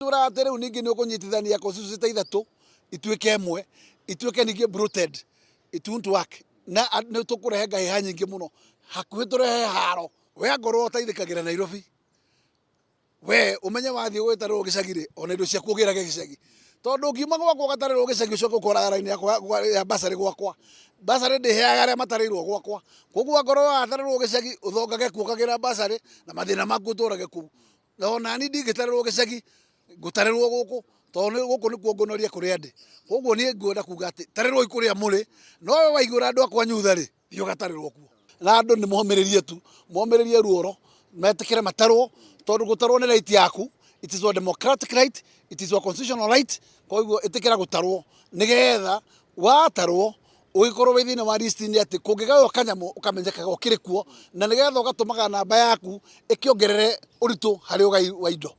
Tũraga atĩ rĩu ningĩ nĩ ũkũnyitithania constituency ta ithatũ ituĩke ĩmwe, ituĩke ningĩ bloated, it won't work. Na nĩ tũkũrehe ngahĩha nyingĩ mũno, hakuhĩ tũrehe haro. We angorwo ũteithĩkagĩra Nairobi, we ũmenye wathiĩ gwĩtarĩrwo gĩcagi rĩ, ona indo ciaku ũgĩrage gĩcagi. Tondũ ũngiuma gwakwa ũgatarĩrwo gĩcagi ũcoke ũkoraga raini yakwa ya bursary gwakwa. Bursary ndĩheaga arĩa matarĩirwo gwakwa. Koguo angorwo watarĩrwo gĩcagi ũthongage kuo ũkagĩra bursary na mathĩna maku ũtũrage kũu. Na ona niĩ ndingĩtarĩrwo gĩcagi, ngũtarĩrwo gũkũ, tondũ nĩ gũkũ nĩkuo ngũnoria kũrĩa ndĩ. Koguo niĩ ngwenda kuga atĩ tarĩrwoi kũrĩa mũrĩ, no we waiguĩra andũ a kwanyu tha rĩ, thiĩ ũgatarĩrwo kuo. Na andũ nĩ momĩrĩrie tu, momĩrĩrie ruoro, metĩkĩre matarwo, tondũ gũtarwo nĩ right yaku, it is your democratic right, it is your constitutional right, koguo ĩtĩkĩra gũtarwo, nĩgetha watarwo ũgĩkorwo wĩ thĩinĩ wa list-inĩ atĩ kũngĩgaywo kanyamũ ũkamenyekaga ũkĩrĩ kuo, na nĩgetha ũgatũmaga namba yaku ĩkĩongerere ũritũ harĩ ũgai wa indo.